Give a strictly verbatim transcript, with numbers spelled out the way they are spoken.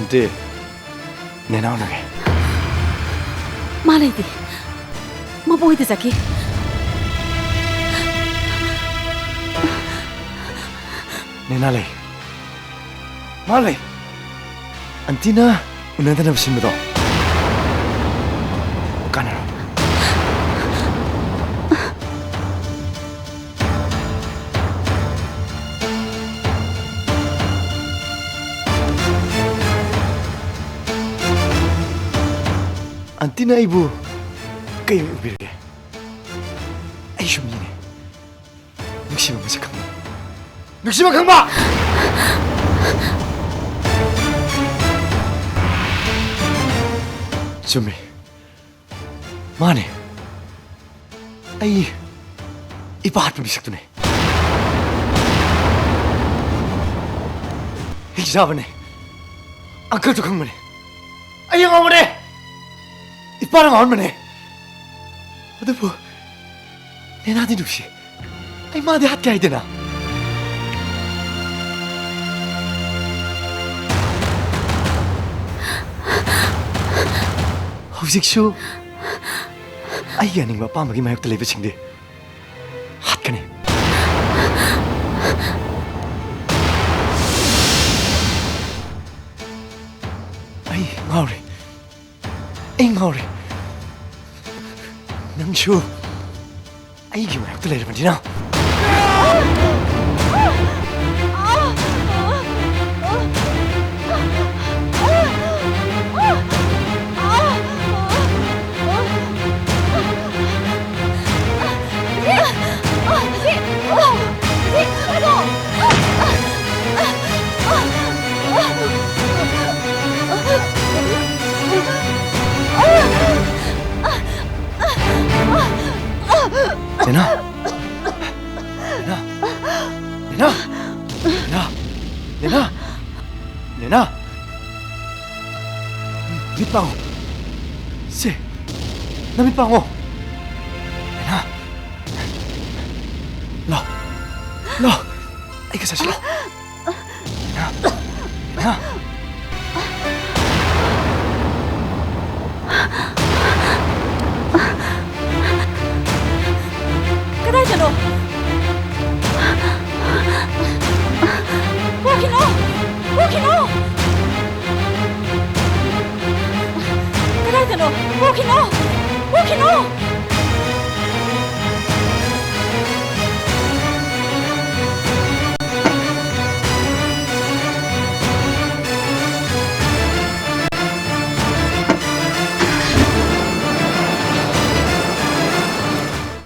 ꯇꯦ, ꯅꯦꯅꯥꯎꯅꯒꯦ꯫ ꯃꯥ ꯂꯩꯇꯦ꯫ ꯃꯕꯣꯏꯗ ꯆꯠꯈꯤ꯫ ꯅꯦꯅꯥ ꯂꯩ꯫ ꯃꯥ ꯂꯩ꯫ ꯑꯟꯇꯤꯅ ꯎꯅꯗꯅꯕ ꯁꯤꯟꯕꯗꯣ ꯀꯥꯟꯅꯔꯣꯏ꯫ ꯑꯟꯇꯤꯅ ꯑꯩꯕꯨ ꯀꯩ ꯑꯣꯏꯅ ꯎꯕꯤꯔꯒꯦ? ꯑꯩꯁꯨ ꯃꯤꯅꯦ꯫ ꯅꯨꯡꯁꯤꯕ ꯃꯁꯛ ꯈꯪꯕ꯫ ꯅꯨꯡꯁꯤꯕ ꯈꯪꯕ! ꯆꯨꯝꯃꯤ꯫ ꯃꯥꯅꯦ꯫ ꯑꯩ ꯏꯄꯥ ꯍꯥꯠꯄ ꯃꯤꯁꯛꯇꯨꯅꯦ꯫ ꯍꯤꯡꯆꯥꯕꯅꯦ꯫ ꯑꯪꯀꯜꯁꯨ ꯈꯪꯕꯅꯦ꯫ ꯑꯩ ꯑꯉꯥꯎꯕꯅꯦ꯫ ꯏꯄꯥꯅ ꯉꯥꯎꯍꯟꯕꯅꯦ꯫ ꯑꯗꯨꯕꯨ ꯅꯦꯅꯥꯗꯤ ꯅꯨꯡꯁꯤ꯫ ꯑꯩ ꯃꯥꯗꯤ ꯍꯥꯠꯀꯦ ꯍꯥꯏꯗꯅ꯫ ꯍꯧꯖꯤꯛꯁꯨ ꯑꯩꯒꯤ ꯑꯅꯤꯡꯕ ꯑꯄꯥꯝꯕꯒꯤ ꯃꯥꯌꯣꯛꯇ ꯂꯩꯕꯁꯤꯡꯗꯤ ꯍꯥꯠꯀꯅꯤ꯫ ꯑꯩ ꯉꯥꯎꯔꯦ꯫ ꯑꯩ ꯉꯥꯎꯔꯦ꯫ ꯅꯪꯁꯨ ꯑꯩꯒꯤ ꯃꯥꯌꯣꯛꯇ ꯂꯩꯔꯕꯅꯤꯅ꯫ ꯅꯦꯅꯥ! ꯅꯦꯅꯥ! ꯅꯦꯅꯥ! ꯅꯦꯅꯥ! ꯅꯦꯅꯥ! ꯅꯦꯅꯥ! ꯃꯤꯠ ꯄꯥꯡꯉꯣ꯫ ꯁꯦ, ꯅꯃꯤꯠ ꯄꯥꯡꯉꯣ꯫ ꯅꯦꯅꯥ! ꯂꯥꯎ꯫ ꯂꯥꯎ꯫ ꯑꯩꯒ ꯆꯠꯁꯤ ꯂꯥꯎ꯫ ꯅꯦꯅꯥ! ꯅꯦꯅꯥ! ꯀꯩꯅꯣ?